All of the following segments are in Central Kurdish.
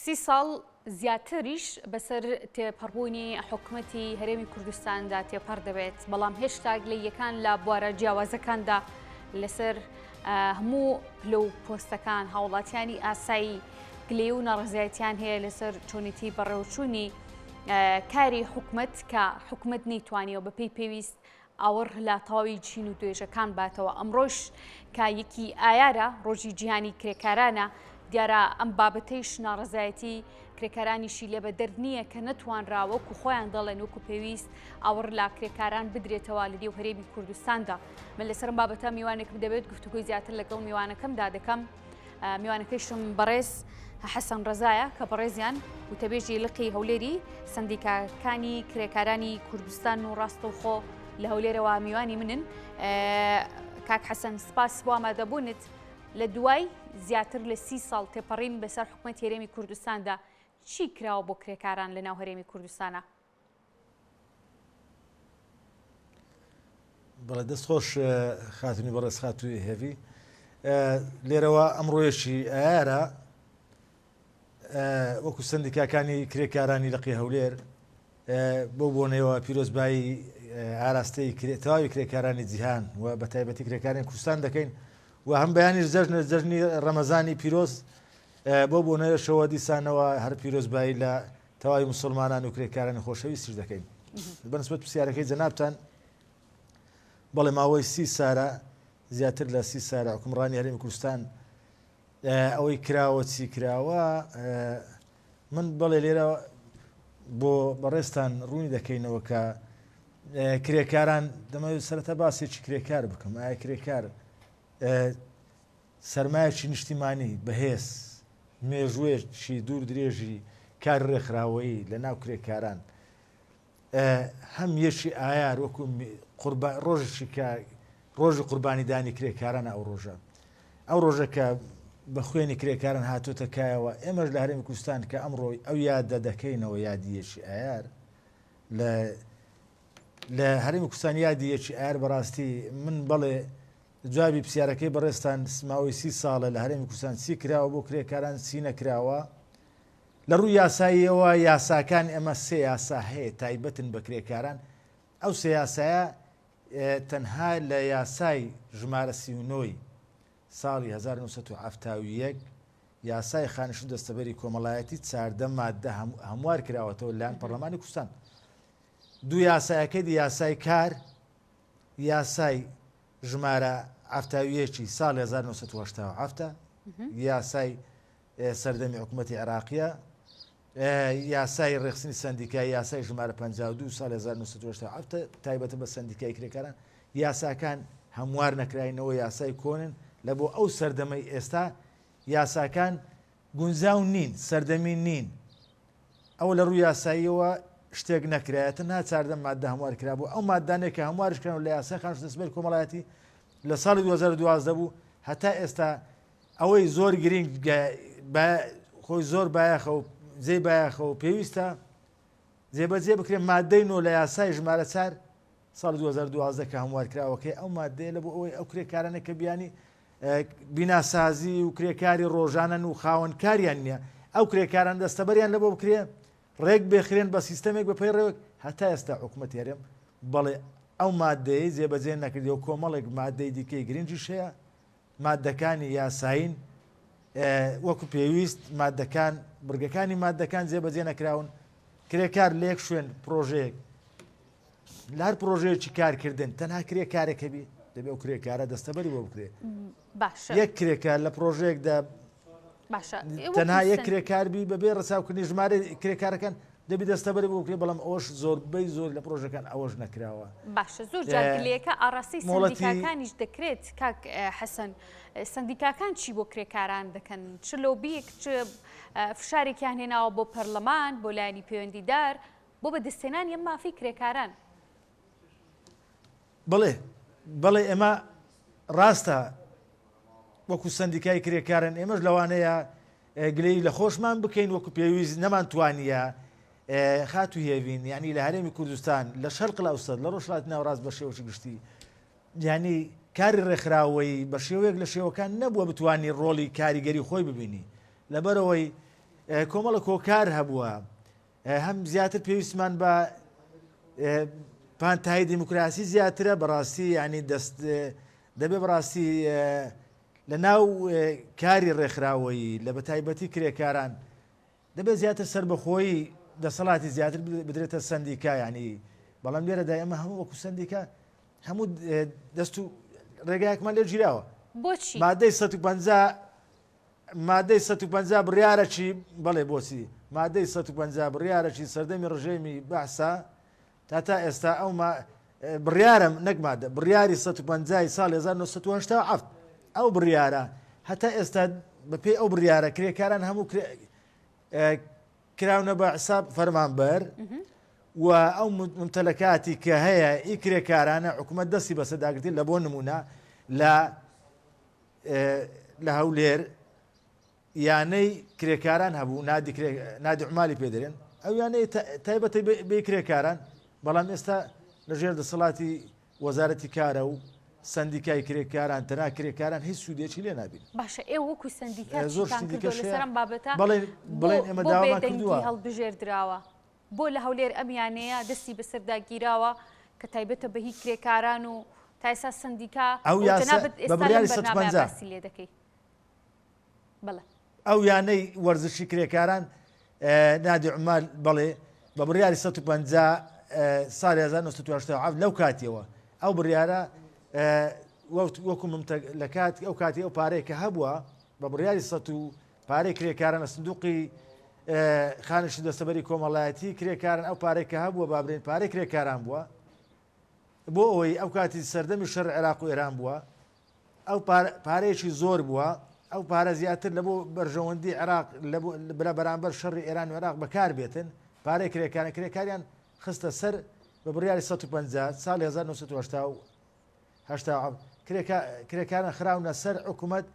سی ساڵ زیاتریش بەسەر تێپەڕبوونی حکومەتی هەرێمی کوردستاندا تێپەڕ دەبێت، بەڵام هێشتا گلەییەکان لە بوارە جیاوازەکاندا لەسەر هەموو پلە و پۆستەکان هاوڵاتیانی ئاسایی گلەیی و ناڕەزایەتیان هەیە لەسەر چۆنێتی بەڕێوەچوونی کاری حکومەت کە حکومەت نەیتوانیوە بەپێی پێویست ئاوڕ لە تەواوی چین و توێژەکان باتەوە. ئەمڕۆش کە یەکی ئایارە ڕۆژی جیهانی کرێکارانە، دیارە ئەم بابەتەیش ناڕەزایەتی کرێکارانیشی لێ بەدەر نییە کە نەتوانرا وەکو خۆیان دەڵێن وەکو پێویست ئاوڕ لە کرێکاران بدرێتەوە لە نێو هەرێمی کوردستاندا. من لەسەر ئەم بابەتە میوانێکم دەبێت گفتوگۆی زیاتر لەگەڵ میوانەکەمدا دەکەم. میوانەکەیشم بەڕێز حەسەن ڕەزایە کە بەڕێزیان وتەبێژی لقی هەولێری سندیکاکانی کرێکارانی کوردستان و ڕاستەوخۆ لە هەولێرەوە میوانی منن کاک حەسەن سپاس بۆ ئامادەبوونت لە دوای زیاتر لە سی ساڵ تێپەڕین بەسەر حکومەت هەرێمی کوردستاندا چی کراوە بۆ کرێکاران لە ناو هەرێمی کوردستانە؟ بەڵێ دەست خۆش خاتونی بەڕێز خاتووی هێڤی لێرەوە ئەمڕۆیەکی ئایارە وەکو سندیکاکانی کرێکارانی لقی هەولێر بۆ بۆنەوە پیرۆزبایی ئاراستەی تەواوی کرێکارانی جیهان و بە تایبەتی کرێکارانی کوردستان دەکەین و هەم بەیانیش جەژنە جەژنی ڕەمەزانی پیرۆز بۆ بۆنەیەشەوە دیسانەوە هەر پیرۆزبایی لە تەواوی موسڵمانان و کرێکارانی خۆشەویستیش دەکەین. بەنسبەت پرسیارەکەی جەنابتان، بەڵێ ماوەی سی سارە زیاتر لە سی سارە حکومڕانی هەرێمی کوردستان ئەوەی کراوە چی کراوە من بەڵێ لێرە بۆ بەڕێزتان ڕوونی دەکەینەوە کە کرێکاران دەمەوێت سەرەتا باسێکی کرێکار بکەم ئایا کرێکار سەرمایەکی نیشتیمانی بەهێز، مێژووێکی دوور درێژی کاری ڕێکخراوەیی لە ناو کرێکاران، هەم یەکی ئایار وەکو قوربا ڕۆژێکی کە ڕۆژی قوربانیدانی کرێکارانە ئەو ڕۆژە ئەو ڕۆژە کە بە خوێنی کرێکاران هاتۆتە کایەوە ئێمەش لە هەرێمی کوردستان کە ئەمڕۆ ئەو یادە دەکەینەوە یادی یەکی ئایار لە لە هەرێمی کوردستان یادی یەکی ئایار بەڕاستی من بەڵێ جوابی پرسیارەکەی بەڕێزتان ماوەی سی ساڵە لە هەرێمی کوردستان چی کراوە بۆ کرێکاران چی نەکراوە؟ لە ڕووی یاساییەوە یاساکان ئێمە سێ یاسا هەیە تایبەتن بە کرێکاران ئەو سێ یاسایە تەنها لە یاسای ژمارە 39 ساڵی 1970 یاسای خانشت و دەستەبەری کۆمەڵایەتی چاردە مادە هەموار کراوەتەوە لایەن پەرلەمانی کوردستان دوو یاسایەکەی دی یاسای کار یاسای ژمارە 71 ی ساڵی 1987 یاسای سەردەمی حکوومەتی عێراقیە یاسای ڕێخستنی سندیکای یاسای ژمارە 52 ساڵ 1970 تایبەتە بە سندیکای کرێکاران یاساکان هەموار نەکراینەوە یاسای کۆنن لە بۆ ئەو سەردەمەی ئێستا یاساکان گونجاو نین سەردەمی نین ئەوە لە ڕووی یاساییەوە شتێک نەکرایە تەنها 14 ماددە هەموار کرابوو ئەو ماددانەی کە هەموارش کران لە یاسای خانوو دەستبەری کۆمەڵایەتی لە ساڵی 2012 بوو هەتا ئێستا ئەوەی زۆر گرنگ خۆی زۆر بایەخە و جێی بایەخە و پێویستە جێبەجێ بکرێت مادەی نۆ لە یاسای ژمارە چار ساڵی 2012 کە هەموارکراوەکەی ئەو مادەیە لە بۆ ئەوەی ئەو کرێکارانە کە بیانی بیناسازی و کرێکاری ڕۆژانەن و خاوەن کاریان نییە ئەو کرێکاران دەستەبەریان لە بۆ بکرێ ڕێک بخرێن بە سیستەمێک بە پەیڕەوێک هەتا ئێستا حکوومەت هەرێم بەڵێ ئەو مادەیە جێبەجێ نەکردی و کۆمەڵێک مادەی دیکەی گرنگیش هەیە مادەکانی یاسایین وەکو پێویست مادەکان بڕگەکانی مادەکان جێبەجێ نەکراون کرێکار لە یەک شوێن پرۆژەیەک لە هەر پرۆژەیەکی کارکردن تەنها کرێکارێک هەبی دەبێ ئەو کرێکارە دەستەبەری بۆ بکرێ باشە یەک کرێکار لە پرۆژەیەکدا باشە تەنها یەک کرێکار بی بەبێ ڕەچاوکردنی ژمارەی کرێکارەکان دەبی دەستەبەری بۆ بکرێ بەڵام ئەوەش زۆربەی زۆر لە پرۆژەکان ئەوەش نەکراوە باشە زۆر جار گلەیەکە ئاڕاستەی سندیکاکانیش دەکرێت کاک حەسەن سندیکاکان چی بۆ کرێکاران دەکەن چ لۆبیەک چ فشارێکیان هێناوە بۆ پەرلەمان بۆ لایەنی پەیوەندیدار بۆ بەدەستهێنانی ئەم مافەی کرێکاران. بەڵێ بەڵێ ئێمە ڕاستە وەکو سەندیکای کرێکارن ئێمەش لەوانەیە گلەیی لە خۆشمان بکەین وەکو پێویست نەمانتوانیە خاتو هێوین یعنی لە هەرێمی کوردستان لە شەرق الاوسط لە ڕۆژهەڵاتی ناوەڕاست بە شێوەکی گشتی یعنی کاری ڕێکخراوەیی بە شێوەیەک لە شێوەکان نەبووە بتوانی ڕۆڵی کاریگەری خۆی ببینی لەبەرەوەی. کۆمەڵە کۆکار هەبووە هەم زیاتر پێویستمان بە پانتایی دیموکراسی زیاترە بەڕاستی ینی دەست دەبێ بەڕاستی لە ناو کاری ڕێکخراوەیی لە بەتایبەتی کرێکاران دەبێت زیاتر سەربەخۆیی دەسەڵاتی زیاتر بدرێتە سەندیکا ینی بەڵام لێرەدا ئێمە هەموو وەکو سەندیکا هەموو دەست و ڕێگایەکمان لێ گیراوە. بۆچی؟ مادەی 150 مادەی 150 بڕیارەکی بەڵێ بۆچی مادەی 150 بڕیارەکی سەردەمی ڕژێمی بەعسا تا تا ئێستا ئەو ما بڕیارم نەک مادە بڕیاری 150 ساڵ 1970 ئەو بڕیارە هەتا ئێستا بەپێی ئەو بڕیارە کرێکاران هەموو کراونە بە حساب فەرمانبەر و ئەو ممتەلەکاتی کە هەیە ئی کرێکارانە حکوومەت دەستی بەسەداگرتن لە بۆ نمونە لە لە هەولێر یانەی کرێکاران هەبوو نادی نادی عمالی پێ دەرێن ئەو یانەی تایبەتی بێ کرێکاران بەڵام ئێستا لەژێر دەسەڵاتی وەزارەتی کارە و سەندیکای کرێکاران تەنها کرێکاران هیچ سوودێکی لێ نابین. باشە ئێوە وەکو سەندیکا زۆر چیتان شتی کردووە دیکەش لەسەر هەیە ئەم بابەتە بەڵێن بۆ بڵێن ئێمە بۆ داوامان بێدەنگی کردووە. هەڵبژێردراوە؟ بۆ لە هەولێر ئەم یانەیە دەستی بەسەردا گیراوە کە تایبەتە بە هی کرێکاران و تا ئێستا سەندیکا ئەو و یاسا جەنابت بە ئێستا لەم بڕیاری بەرنامەیە 150 باسی لێ دەکەی بەڵێ. ئەو یانەی وەرزشی کرێکاران نادی عومال بەڵێ بە بڕیاری 150 ساڵی 1987 لەو کاتیەوە ئەو بڕیارە وەکو لە کات ئەو کاتی ئەو پارەیە کە هەبووە بە بڕیاری 100 و پارەی کرێکاران لە سندوقی خانشی دەستەبەری کۆمەڵایەتی کرێکاران ئەو پارەی کە هەبووە بابرێن پارەی کرێکاران بووە بۆ ئەوەی ئەو کاتی سەردەمی شەڕ عێراق و ئێران بووە ئەو پارەیەکی زۆر بووە، ئەو پارە زیاتر لە بۆ بەرژەوەندی عێراق لە بەرامبەر شەڕی ئێران و عێراق بەکار بێتن، پارەی کرێکاران کرێکاریان خستە سەر بە بڕیاری 150 ساڵی 1987 کرێکاران خراونە سەر حکوومەت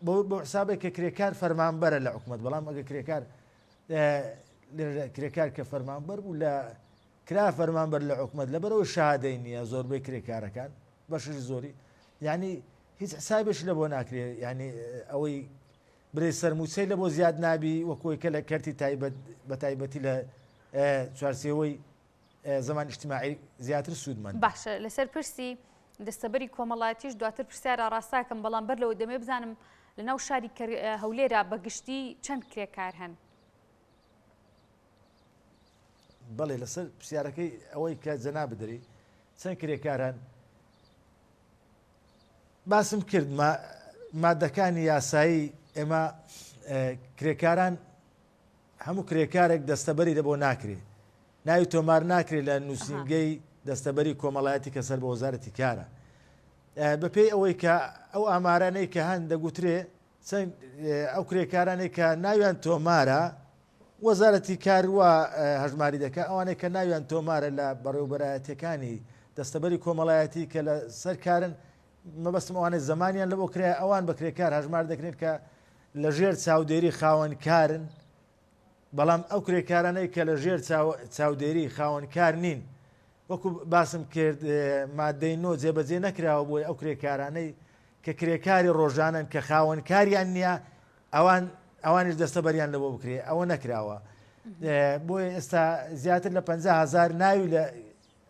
بۆ حسابێک کە کرێکار فەرمانبەرە لە حکوومەت بەڵام ئەگە کرێکار کرێکار کە فەرمانبەر بوو لە کرا فەرمانبەر لە حکومەت لەبەرئەوەی شەهادەی نیە زۆربەی کرێکارەکان بەشێکی زۆری یعنی هیچ حسابێکی لە بۆ ناکرێ یعنی ئەوەی برێ سەرموچەی لە بۆ زیاد نابی وەکۆی کە لە کەرتی تایبەت بە تایبەتی لە چوارچێوەی زەمان اجتماعی زیاتر سوودمەند باشە لەسەر پرسی دەستەبەری کۆمەڵایەتیش دواتر پرسیار ئاڕاستاکەم بەڵام بەر لەوە دەمێ بزانم لەناو شاری هەولێرا بەگشتی چەند کرێکار هەن؟ بەڵێ لەسەر پرسیارەکەی ئەوەی کە جەنابت دەری چەند کرێکار هەن باسم کرد مادەکانی یاسایی ئێمە کرێکاران هەموو کرێکارێک دەستەبەری لە بۆ ناکرێ ناوی تۆمار ناکرێت لە نووسینگەی دەستەبەری کۆمەڵایەتی کە سەر بە وەزارەتی کارە بەپێی ئەوەی کە ئەو ئامارانەی کە هەن دەگوترێ چەند ئەو کرێکارانەی کە ناویان تۆمارە وەزارەتی کار وا هەژماری دەکات، ئەوانەی کە ناویان تۆمارە لە بەڕێوەبەرایەتییەکانی دەستەبەری کۆمەڵایەتی کە لە سەر کارن، مەبەستم ئەوانەی زەمانیان لەبۆ کرایە، ئەوان بە کرێکار هەژمار دەکرێن کە لە ژێر چاودێری خاوەن کارن، بەڵام ئەو کرێکارانەی کە لە ژێر چاودێری خاوەن کار نین، وەکو باسم کرد مادەی نۆ جێبەجێ نەکراوە بۆیە ئەو کرێکارانەی کە کرێکاری ڕۆژانەن کە خاوەن کاریان نییە ئەوان ئەوانیش دەستەبەریان لەبۆ بکرێ ئەوە نەکراوە بۆیە ئێستا زیاتر لە 50 هزار ناوی لە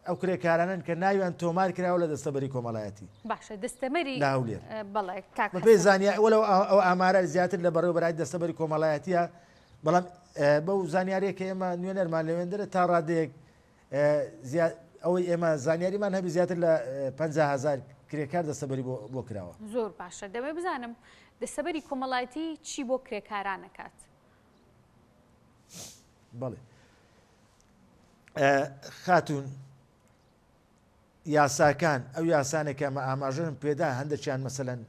ئەو کرێکارانن کە ناویان تۆمار کراوە لە دەستەبەری کۆمەڵایەتی باشە دەستەمەری لە هەولێر بەڵێ کاک بەپێی حەسەن. زانیاری وەلو ئەو ئامارە زیاتر لە بەڕێوەبەرایەتی دەستەبەری کۆمەڵایەتیە بەڵام بەو زانیاریە کە ئێمە نوێنەرمان لەوێندرە تا ڕادەیەک ئەوەی ئێمە زانیاریمان هەبی زیاتر لە 50 هزار کرێکار دەستەبەری بۆ کراوە. زۆر باشە دەمەوێت بزانم دەستەبەری کۆمەڵایەتی چی بۆ کرێکاران ئەکات؟ بەڵێ خاتوون یاساکان ئەو یاسانێک کە ئەمە ئاماژەم پێدا هەندێکیان مەسەلەن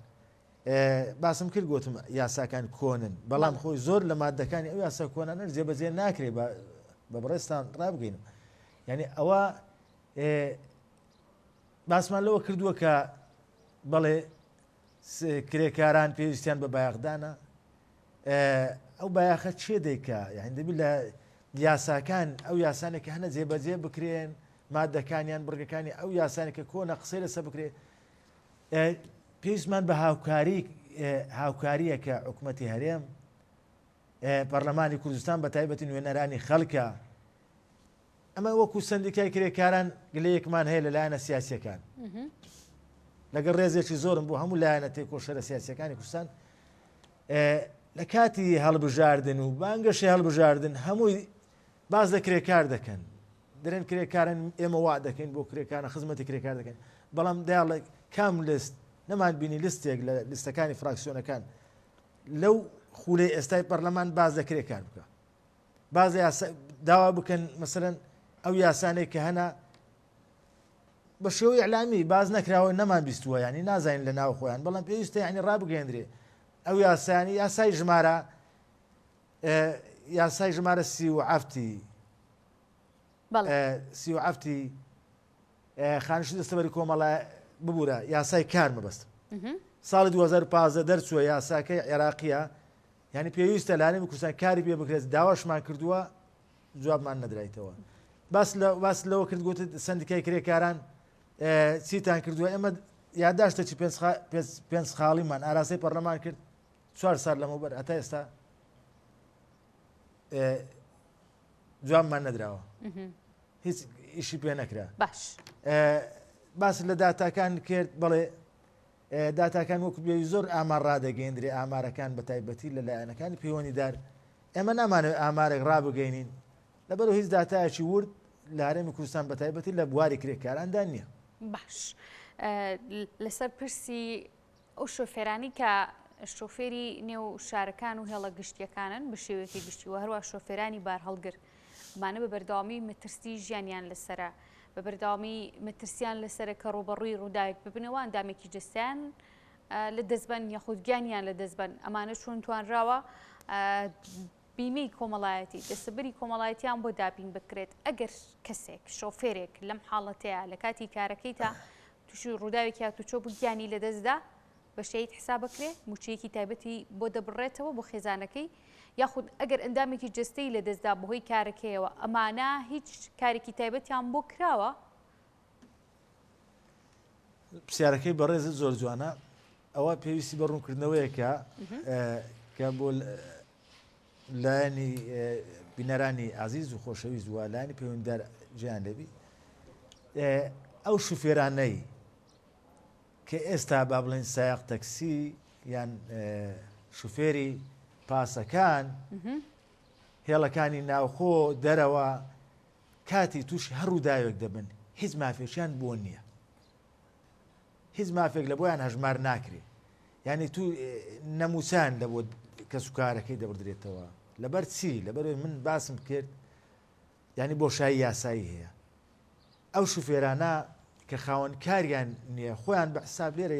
باسم کرد گوتم یاساکان کۆنن بەڵام خۆی زۆر لە مادەکانی ئەو یاسا کۆنانە جێبەجێ ناکرێ بە بەڕێزتان ڕابگەینم یعنی ئەوە باسمان لەوە کردووە کە بەڵێ کرێکاران پێویستیان بە بایەخدانە ئەو بایەخە چێ دەیکا یعنی دەبی لە یاساکان ئەو یاسانێک کە هەنە جێبەجێ بکرێن مادەکانیان بڕگەکانی ئەو یاسانێک کە کۆنە قسەی لەسە بکرێ پێویستمان بە هاوکاری هاوکاریە کە حکوومەتی هەرێم. پەرلەمانی کوردستان بە تایبەتی نوێنەرانی خەڵکە. ئەمە وەکو سەندیکای کرێکاران گلەیەکمان هەیە لە لایەنە سیاسیەکان لەگەڵ ڕێزێکی زۆرم بۆ هەموو لایەنە تێکۆشەرە سیاسیەکانی کوردستان لە کاتی هەڵبژاردن و بانگەشەی هەڵبژاردن هەمووی باز لە کرێکار دەکەن درێن کرێکارن ئێمە وا دەکەین بۆ کرێکارە خزمەتی کرێکار دەکەن بەڵام داڵێ کام لست نەمان بینی لستێک لە لیستەکانی فراکسیۆنەکان لەو خولەی ئێستای پەرلەمان باز لە کرێکار بکە باز یاسا داوا بکەن مەسەرەن ئەو یاسانەی کە هەنا بە شێوەی ئەلامی باز نەکراوە نەمان بیستووە ینی نازانین لە ناو خۆیان بەڵام پێویستە ینی ڕابگەندرێ ئەو یاسانی یاسای ژمارە یاسای ژمارە سی و هەفتی سی و هەفتی خانشی دەستەبەری کۆمەڵە ببوورە یاسای کار مەبەست ساڵی 2015 دەرچووە یاساکەی عێراقیە یانی پێویستە لە هەرێمی کوردستان کاری پێ بکرێت داواشمان کردووە جوابمان نەدرایتەوە باس لە باس لەوە کرد گوتت سندیکای کرێکاران چیتان کردووە ئێمە یاداشتێکی پێنج خاڵیمان ئاراستەی پەرلەمان کرد چوار سال لەمەوبەر هەتا ئێستا جوابمان نەدراوە هیچ ئیشی پێ نەکرا باش باس لە داتاکان کرد بەڵێ داتاکان وەکو بێوی زۆر ئامار ڕادەگەیەندرێ، ئامارەکان بە تایبەتی لە لایەنەکانی پەیوەندیدار، ئێمە نامانەوێت ئامارێک ڕابگەینین، لەبەرئەوەی هیچ داتایەکی ورد لە هەرێمی کوردستان بە تایبەتی لە بواری کرێکاراندا نییە. باش لەسەر پرسی ئەو شۆفێرانی کە شۆفێری نێو شارەکان و هێڵە گشتیەکانن بە شێوەیەکی گشتی و هەروە شۆفێرانی بارهەڵگر ئەمانە بە بەردەوامی مەترسی ژیانیان لەسەرە بە بەردەوامی مەترسیان لەسەرە کە ڕووبەڕووی ڕووداوێک ببنەوە ئەندامێکی جەستەیان لە دەستبەن یاخود گیانیان لە دەستبەن ئەمانە چۆن توانراوە بیمەی کۆمەڵایەتی دەستەبەری کۆمەڵایەتیان بۆ دابین بکرێت ئەگەر کەسێک شۆفێرێک لەم حاڵەتەیە لە کاتی کارەکەی تا تووشی ڕووداوێکی هاتوچۆ بوو گیانی لەدەستدا بە شەهید حساب بکرێ موچەیەکی تایبەتی بۆ دەبڕێتەوە بۆ خێزانەکەی یاخود ئەگەر ئەندامێکی جەستەی لەدەستدا بەهۆی کارەکەیەوە ئەمانە هیچ کارێکی تایبەتیان بۆ کراوە؟ پرسیارەکەی بەڕێزت زۆر جوانە ئەوە پێویستی بە ڕوونکردنەوەیەکە کە بۆ لایەنی بینەرانی ئازیز و خۆشەویست وە لایەنی پەیوەندیدار جیان لێبی ئەو شوفێرانەی کە ئێستا با بڵێین سایەق تەکسی یان شوفێری پاسەکان هێڵەکانی ناوخۆ دەرەوە کاتی تووشی هەر ڕووداوێک دەبن هیچ مافێکیان بۆ نییە هیچ مافێک لە بۆیان هەژمار ناکرێ یعنی تو نەموچان لە بۆ کەسوکارەکەی دەبدرێتەوە لەبەر چی لەبەر من باسم کرد یانی بۆشایی یاسایی هەیە ئەو شوفێرانە کە خاوەن کاریان نییە خۆیان بە حساب لێرە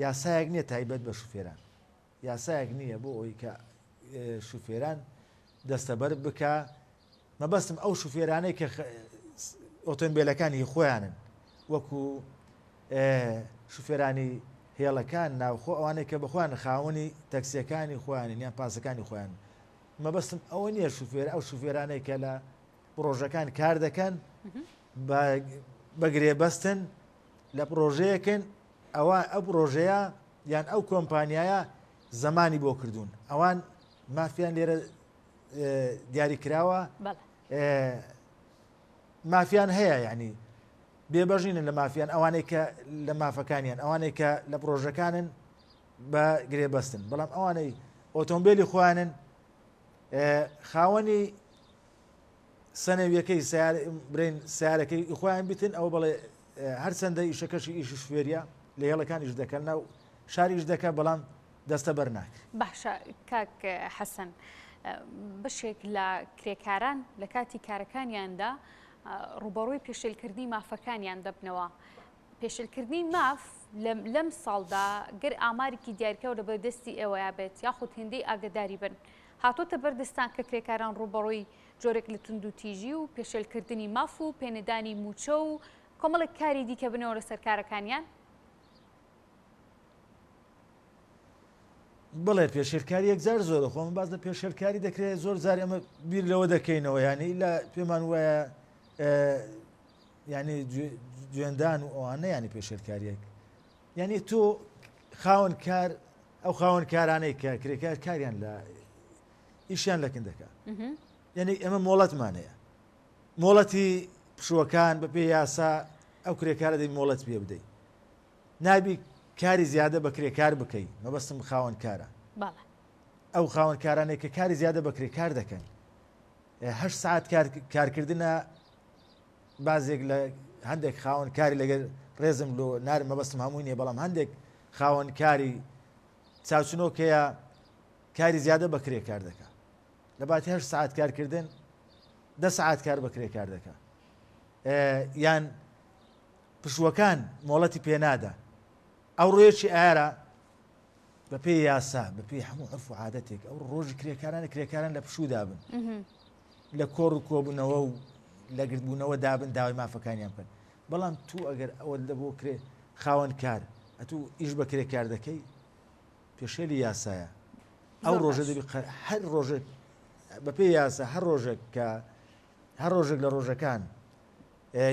یاسایەک نییە تایبەت بە شوفێران یاسایەک نییە بۆ ئەوی کە شوفێران دەستەبەر بکە مەبەستم ئەو شوفێرانەی کە ئۆتۆمبیلەکانی خۆیانن وەکو شوفێرانی هێڵەکان ناوخۆ ئەوانەی کە بەخۆیان خاوەنی تەکسیەکانی خۆیانن یان پاسەکانی خۆیان مەبەستم ئەوە نییە شوفێر ئەو شوفێرانەی کە لە پڕۆژەکان کار دەکەن بە گرێبەستن لە پڕۆژەیەکن ئەوە ئەو پڕۆژەیە یان ئەو کۆمپانیایە زمانی بۆ کردوون ئەوان مافیان لێرە دیاری کراوە مافیان هەیە یعنی بێبەژینن لە مافیان ئەوانەی کە لە مافەکانیان ئەوانەی کە لە پرۆژەکانن بە گرێبەستن بەڵام ئەوانەی ئۆتۆمبیلی خۆیانن خاوەنی سەنەویەکەی برین سیارەکەی خۆیان بیتن ئەو بڵێ هەرچەندە ئیشەکەشی ئیشی شوێریە لە هێڵەکانیش دەکەن ناو شاریش دەکە بەڵام دەستە بەر ناکرێت. باشە کاک حەسەن بەشێک لە کرێکاران لە کاتی کارەکانیاندا ڕوبەڕووی پێشێلکردنی مافەکانیان دەبنەوە پێشێلکردنی ماف لەم ساڵدا گەر ئامارێکی دیاریکراو لە بەردەستی ئێوەیا بێت یاخود هێندەی ئاگەداری بن هاتۆتە بەردەستان کە کرێکاران ڕووبەڕووی جۆرێک لە توندوتیژی و پێشێلکردنی ماف و پێنەدانی مووچە و کۆمەڵێک کاری دیکە بنەوە لەسەر کارەکانیان؟ بەڵێ پێشێلکاری یەکجار زۆرە خۆ باس لە پێشێلکاری دەکرێت زۆر جار ئێمە بیر لەوە دەکەینەوە یانی لە پێمان وایە یانی جوێندان و ئەوانە یانی پێشێلکاریەک یانی تۆ خاوەن کار ئەو خاوەن کارانەی کە کرێکار کاریان لە ئیشیان لەکن دەکا. یعنی ئێمە مۆڵەتمان هەیە. مۆڵەتی پشووەکان بەپێی یاسا ئەو کرێکارە دەبی مۆڵەت پێ بدەی. نابی کاری زیادە بە کرێکار بکەی، مەبەستم خاوەن کارە. ئەو خاوەن کارانەی کە کاری زیادە بە کرێکار دەکەن. هەشت سەعات کارکردنە بازێک لە هەندێک خاوەن کاری لەگەر ڕێزم لۆ نارم مەبەستم هەمووی نییە بەڵام هەندێک خاوەن کاری چاوچنۆکەیە کاری زیادە بە کرێکار دەکا لە باتی هەشت سەعات کارکردن دە سەعات کار بە کرێکار دەکا یان پشووەکان مۆڵەتی پێنادا ئەو ڕۆیەکی ئارا بەپێی یاسا بەپێی هەموو عرف و عادەتێک ئەو ڕۆژی کرێکارانە کرێکاران لە پشوودا بن لە کۆڕ و کۆبوونەوە و لە گردبوونەوە دابن داوای مافەکانیان بکەن بەڵام تو ئەگەر ئەوە لە بۆ کرێ خاوەن کار ئەتوو ئیش بە کرێکار دەکەی پێشێلی یاسایە ئەو ڕۆژە دەبی هەر ڕۆژێک بەپێی یاسا هەر ڕۆژێک کە هەر ڕۆژێک لە ڕۆژەکان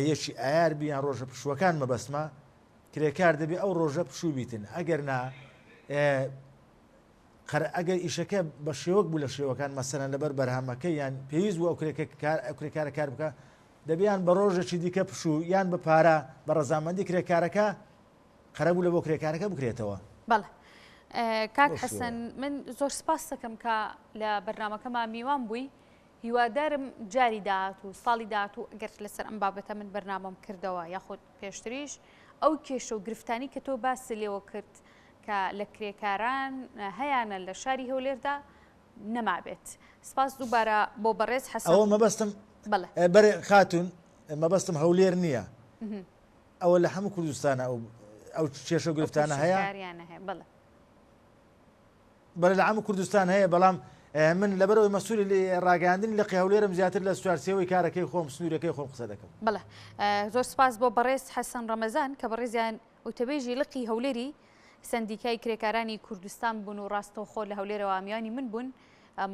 یەکی ئایار بیان ڕۆژە پشووەکان مەبەستمە کرێکار دەبێ ئەو ڕۆژە پشوو بیتن ئەگەر نا ئەگەر ئیشەکە بە شێوەک بوو لە شێوەکان مەسەلەن لەبەر بەرهەمەکە یان پێویست بوو ئەو کرێکە کار ئەو کرێکارە کار بکە دەبیان بە ڕۆژێکی دیکە پشوو یان بە پارە بە ڕەزامەندی کرێکارەکە قەرەبوو لە بۆ کرێکارەکە بکرێتەوە. بەڵێ کاک حەسەن من زۆر سپاس دەکەم کە لە بەرنامەکەما میوان بووی هیوادارم جاری داهاتوو ساڵی داهاتوو ئەگەر لەسەر ئەم بابەتە من بەرنامەم کردەوە یاخود پێشتریش ئەو کێشە و گرفتانی کە تۆ باست لێوە کرد کە لە کرێکاران هەیانە لە شاری هەولێردا نەمابێت. سپاس دووبارە بۆ بەڕێز حەسەن. ئەوە مەبەستم بەڵێ. بەرێ خاتوون مەبەستم هەولێر نییە ئەوە لە هەموو کوردستانە ئەو کێشە و گرفتانە هەیە. بەڵێ. بەڵێ لە هەموو کوردستان هەیە بەڵام من لەبەرەوەی مەسوولی ڕاگەیاندنی لقی هەولێرم زیاتر لە چوارچێوەی کارەکەی خۆم سنوورەکەی خۆم قسە دەکەم. بەڵێ زۆر سپاس بۆ بەڕێز حەسەن ڕەمەزان کە بەڕێزیان وتەبێژی لقی هەولێری سەندیکای کرێکارانی کوردستان بوون و ڕاستەوخۆ لە هەولێرەوە میوانی من بوون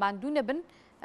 ماندوو نەبن.